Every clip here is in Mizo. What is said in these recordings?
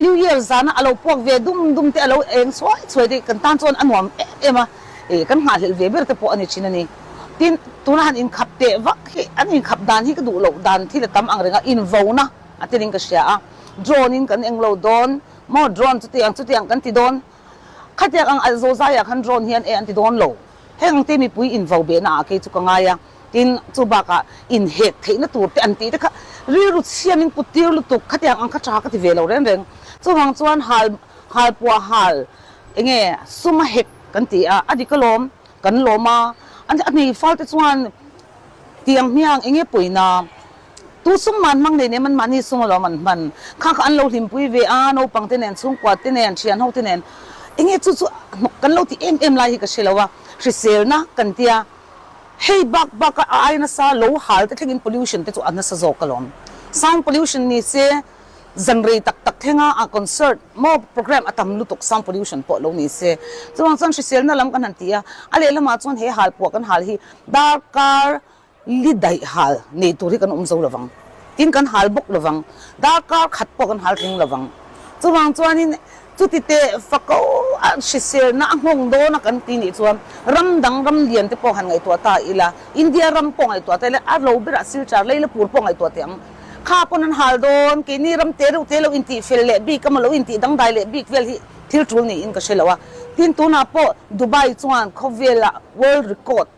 New Year zana a lo puak ve dum dum te, a lo eng chhuai chhuai te kan tan chuan a nuam em em a, ih kan nghahhlelh ve ber te pawh a ni thin a ni. Tin, tuna han inkhap teh vak hi, an inkhap dan hi ka duh loh dan thil a tam ang reng a, invona a telin ka hria a, drone in kan englo dawn maw, drone chutiang chutiang kan ti dawn, khatiang ang alh zawzaiah khan drone hian e an ti dawn lo, heng ang te mipui invo behna ah kei chu ka ngai a. Tin, chu bakah inhek theihna tur te an tih te kha rilru chhiam in put tir lutuk khatiang ang kha tha ka ti ve lo reng reng. Chuvang chuan hal hal puah hal enge sum a hek kan ti a, a dik alawm kan lawm a, a nei fal te chuan tiang hmiang enge pawina tu sum man hmang nei nem an mahni sum alawm an hman kha kha an lo hlimpui ve a, naupang te nen chhungkua te nen thian ho te nen enge chu chu hnawk kan lo ti em em lai hi ka hre lo a, hriselna kan tia. Hei bak bak a ai nasa lo hal te thlengin pollution te chu a nasa zawk alawm. Sound pollution ni se zan rei tak tak thlenga a concert maw program a tam lutuk sound pollution pawh lo ni se. Chuvang chuan hriselna lam kan han ti a, a lehlamah chuan he hal puah kan hal hi darkar li daih hal nei tur hi kan awm zo lovang. Tin kan hal bawk lovang. Darkar khat pawh kan hal tling lovang. Chuvang chuanin Chuti teh fako a hriselna a nghawng dawn a kan ti nih chuan ram dang ram lian te pawh han ngaihtuah ta ila, India ram pawh ngaihtuah ta ila, a lo berah Silchar Leilapur pawh ngaihtuah teh ang. Kha pawn an hal dawn, keini ram te reuh te lo intih fel leh bik emaw lo intih dangdai leh bik vel hi thil tul niin ka hre lo a. Tin tunah pawh Dubai chuan khawvela world record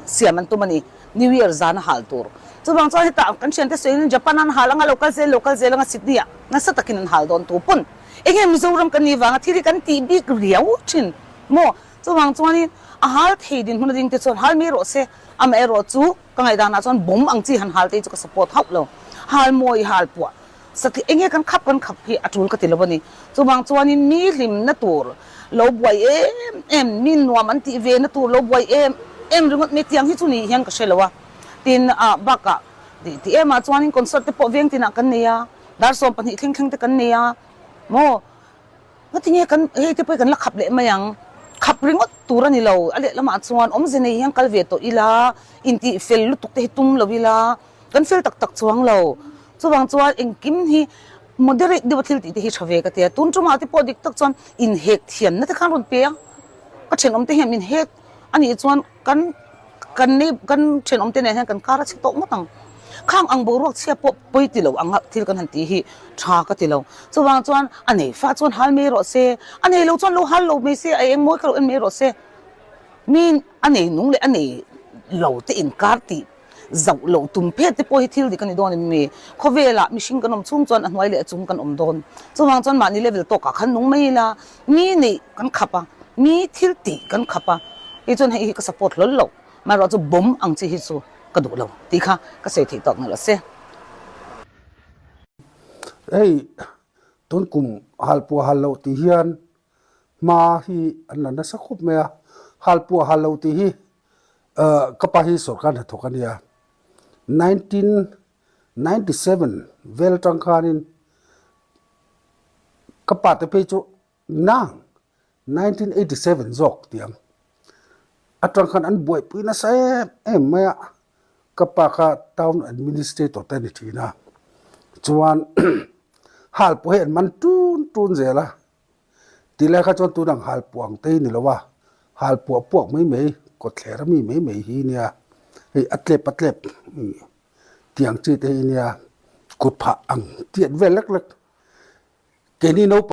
siam an tum a ni, New Year zan a hal tur. Chuvang chuan hetah kan thiante sawiin Japan an hal anga lo kal zel lo kal zel anga Sydney ah nasa takin an hal dawn tu pawn enge Mizoram kan nih vanga thil hi kan tih bik riau thin maw? Chuvang chuanin a hal thei dinhmun a ding te chuan hal mai rawh se, amaherawh chu ka ngaihdanah chuan bomb ang chi han hal te hi chu ka support hauh lo. Hal mawi hal puah Satli enge kan khap kan khap hi a tul ka ti lo a ni. Chuvang chuanin mi hlimna tur lo buai em em, mi nuam an tih ve na tur lo buai em em ringawt mai tiang hi chu ni hian ka hre lo a. Tin, ah bakah tih tih emah chuanin concert te pawh veng tinah kan nei a, dar 12 thleng thleng te kan nei a maw? Ngatinge kan hei te pawh hi kan la khap leh mai ang? Khap ringawt tur a ni lo, a lehlamah chuan awmze nei hian kal ve tawh ila, intih fel lutuk te hi tum lo ila, Kan fel tak tak chuang lo. Chuvang chuan engkim hi moderate deuha thil tih te hi tha ve ka ti a. Tun tumah te pawh dik tak chuan inhek thiamna te khan rawn pe a. Ka thenawm te hian min hek a nih chuan kan kan nei kan thenawm te nen hian kan kar a chhe tawh ngawt ang. Khang ang boruak chhia pawh pawi ti lo anga thil kan han tih hi tha ka ti lo. Chuvang chuan a nei fa chuan hal mai rawh se, a nei lo chuan lo hal lo mai se, a eng mawi kha lo en mai rawh se. Mi a nei nung leh a nei lo te inkar tih Zauh loh tum phet te pawh hi thil dik a ni dawn em ni? Khawvelah mihring kan awm chhung chuan a hnuai leh a chung kan awm dawn. Chuvang chuan mahni level tawkah khan nung mai ila, mi neih kan khap a, mi thil tih kan khap a, kei chuan hei hi ka support hlawl lo. Amaherawhchu bomb ang chi hi chu ka duh lo tih kha ka sawi theih tawk nalh a se. Hei tun kum halpuah hal loh tih hian hma hi an la nasa khawp mai a, halpuah hal loh tih hi Ka pa hi sorkar hnathawk a nia, 1997 vel atang khanin ka pa te phei chu nang 1987 zawk tiang atang khan an buaipui nasa em em mai a, ka pa kha town administrator te a ni thin a, chuan hal pawh hi an man tun tun zel a. Ti lai kha chuan tunang hal puang te hi ni lo a, hal puah puak mai mai, kawtthler ami mai mai hi nia, hei a tlep a tlep tiang chi te hi nia, kut phah ang tiat vel lek lek keini naupang.